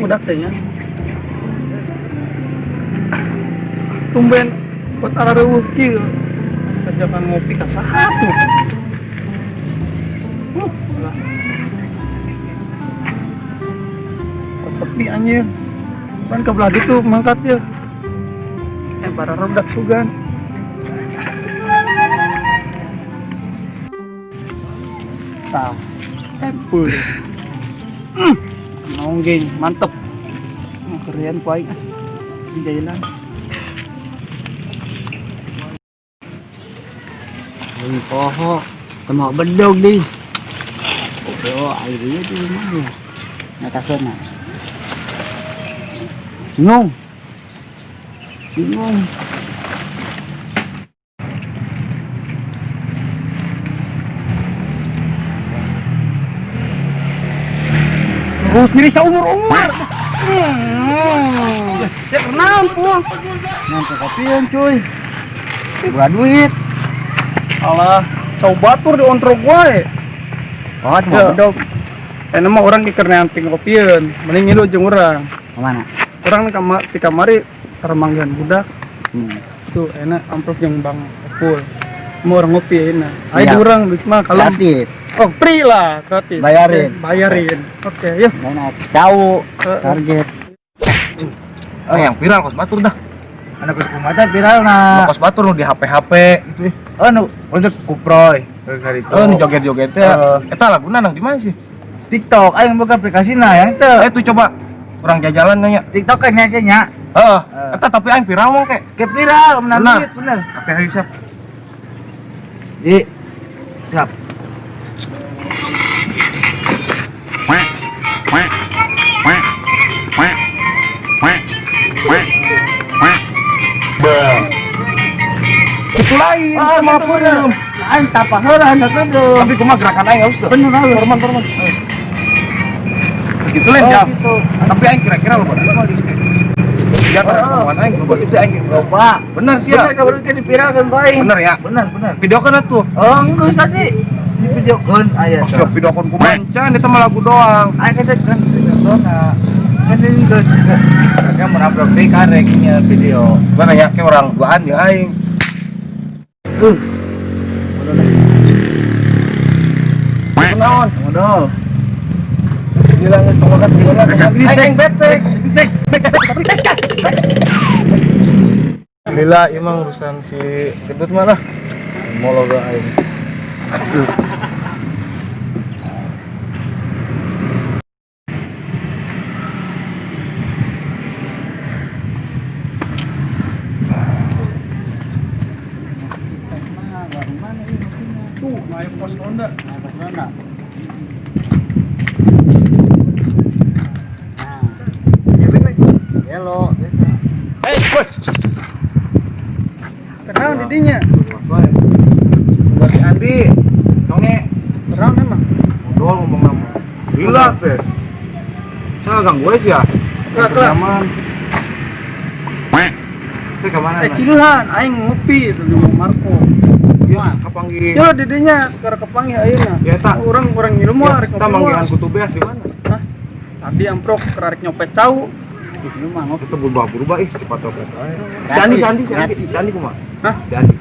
Budak teh nya. Tumben buat arareuweuh kieu. Ajakan ngopi ka saha tuh? Lah. Sepi anjir. Pan ke belah ditu mangkat ya. Eh, bararudak sugan. Tah, apple. Nonggeng, mantep. Keren ku aing ah. Di jailan. Aing poho, teu mau bedog deui. Oh, air ieu di mana ya? Ngatakeun. Bingung. Bingung. Terus ngiri saumur-umur. Ya kenal pun. Nanti kopian cuy. Gua duit. Alah, cau batur di ontrog wae. Oh, teu mau Ya. bedog. Enak mah urang dikernean ping kopieun. Mending ngilu jeung urang. Kemana? Urang kamar di kamari karemanggihan budak. Tuh enak amplop jeung Bang Epul. Mau orang ngopi enak. Ayo Siap. urang duit mah kalau Gratis. Oh, free lah, gratis. Bayarin. Oke, bayarin. Oke, yuk. Enak. Cau. Heeh. Target. Oh, yang viral kos batur dah. Anak kos kumata viral nah. Nu kos batur nu di HP HP gitu ya. Oh, nu untuk kuproy. Oh, nu joget-joget teh. Heeh. Eta laguna nang di mana sih? TikTok aing buka aplikasi nah yang teu. Eh, tuh coba urang jajalan nanya. TikTok kan nya nya. Heeh. Eta tapi aing viral mah ke. Ke viral menang Bener. duit bener. Oke, ayo siap. Di siap. Itu lain, Oh, sama gitu bener. Aing tapah heula nya tuh. Tapi kumaha gerakan aing halus tuh. Bener halus. Forman, forman. Gitu lain Oh, jam. gitu. Tapi aing kira-kira lo buat apa di sini? Iya, Oh. omongan aing lo buat itu aing. Loba. Bener sih ya. Bener kabar ke diviralkan ku aing. Bener ya? Bener, bener. Video kan tuh. Oh, enggak tadi. Di video kan aya. Oh, siap video kon kumancan itu mah lagu doang. Aing kata kan zona. Kan ini geus. Kan mun upload deui karek nya video. Mana ya kayak orang duaan ya aing. Kunaon? Modal. Bilang geus tong bilang aing bete. Lila emang urusan si gendut mana? Molo aing. Tuh, naik pos ronda. Nah, pas ronda. Nah, gelo biasa. Eh, bos. Kenal didinya. Buat si Andi, conge, Kenal emang. modal ngomong ngomong. Gila, teh. Saya ganggu sih ya. Kelak, kelak. Teh kemana? Eh, ciluhan aing ngopi itu di Bang Marco. Ya, kapanggih. Yo didinya keur kepanggih ayeuna. Ya, tak. Urang urang ngilu moal rek Kita ngopi manggihan moal. kutubeh di mana? Hah? Tadi amprok keur arek nyopet cau. Ini mah ngopi. Itu berubah-berubah ih, cepat copet. Si Andi, si Andi, si Andi, si Andi kumaha? Hah? Si Andi.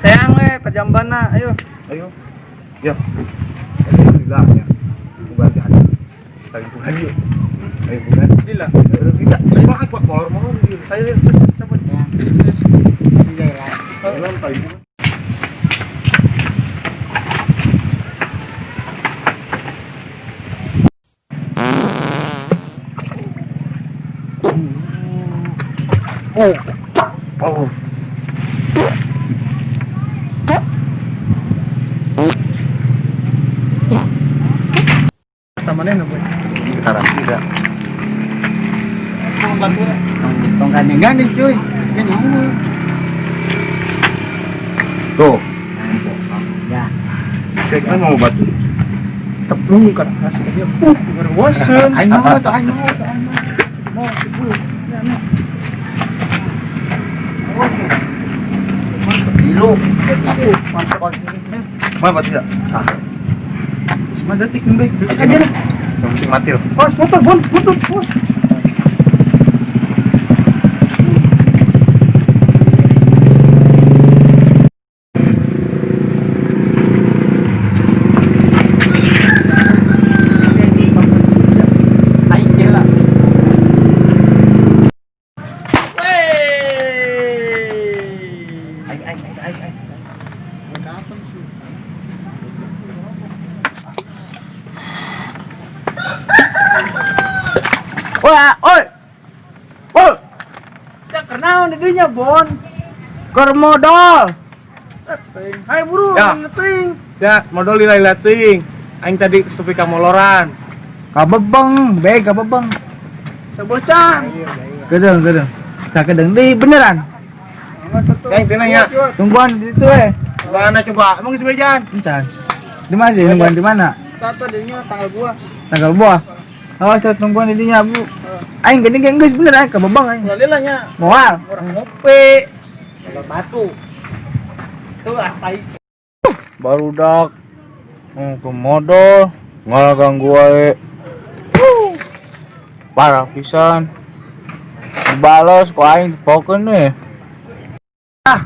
Teang we ke Jambana, ayo. Ayo. Ya. Alhamdulillah ya. Bukan si Andi. Tadi bukan yuk. Ayo bukan. Lila. Ayo tidak. Cuma aku kuat molor-molor gitu. Ayo, ayo, terus, terus, cabut. Ya. Ini jalan. Jalan paling bukan. Oh, Oh. Tamannya boy. Sekarang tidak. Tolong bantu ya. Tong gandeng-gandeng cuy. Ya nyawa. Tuh. Ya. Saya kan mau batu. Ceplung kan kasih ke dia. Berwasen. Aing mau tuh, aing mau tuh, aing mau. Mau ceplung. Ya, no. Kilo. Mantap. Mana batu ya? Ah, Cuma detik nih, aja lah. yang penting mati lah. Pas motor, bon, motor, bos. Wah, oi. Oi, Sia kenaon di dinya, Bon? keur modal. Teuing. Hai buru, Ya. teuing. Ya, modal lila teuing. Aing tadi tepi ka moloran. Kabebeng, be kabebeng. Sebocan. Gedeng, gedeng. Sakedeng deui beneran. Enggak satu. Saya intinya ya. Tungguan di situ eh. Mana coba? Emang geus bejaan? Encan. Di mana sih? Nungguan di mana? Tata dirinya tanggal gua. Tanggal buah. Oh, saya tungguan di dinya, Bu. Aing geuning ge geus bener aing kabebeng aing. Lila nya Moal. orang ngopi. Batu. Tuh asai. Barudak ke modal malah ganggu wae. Parah pisan. Dibales ku aing dipokeun nih. Ah,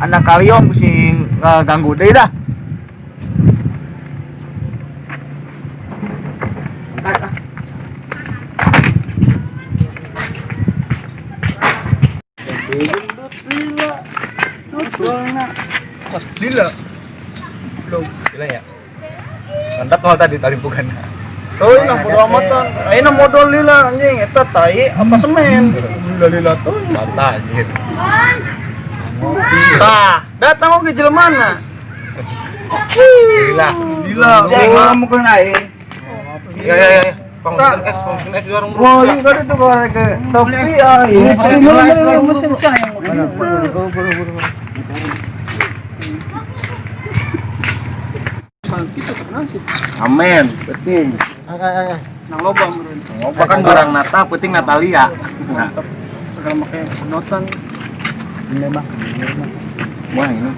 anak kaliom sing ngaganggu deui dah. Lila. Belum. Gila ya. Mantap kalau tadi tadi bukan. Oh, ini bodo amatan. Ayeuna modal lila anjing eta tai apa semen. Lila lila tuh. Mantap anjir. Tah, datang oge jelema. Gila. Lila. Saya ngomongkeun aing. Ya ya ya. Pang es, pang es di warung Wah, bro. ini kan itu kalau ke topi ah iya. Mesin sih yang Kita kenal sih. Amin, penting. Nang loba meureun. Bahkan barang Nata, penting Natalia. Nah, Mantap. Segala make sedotan. Ini bang. wah ini.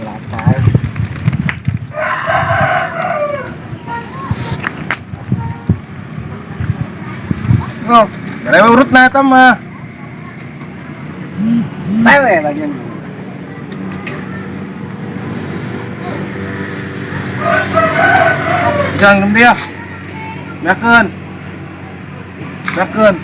Latar. Oh, gawe urut na eta mah. Tewe bagian. Jangan minum dia. Beakeun. Beakeun.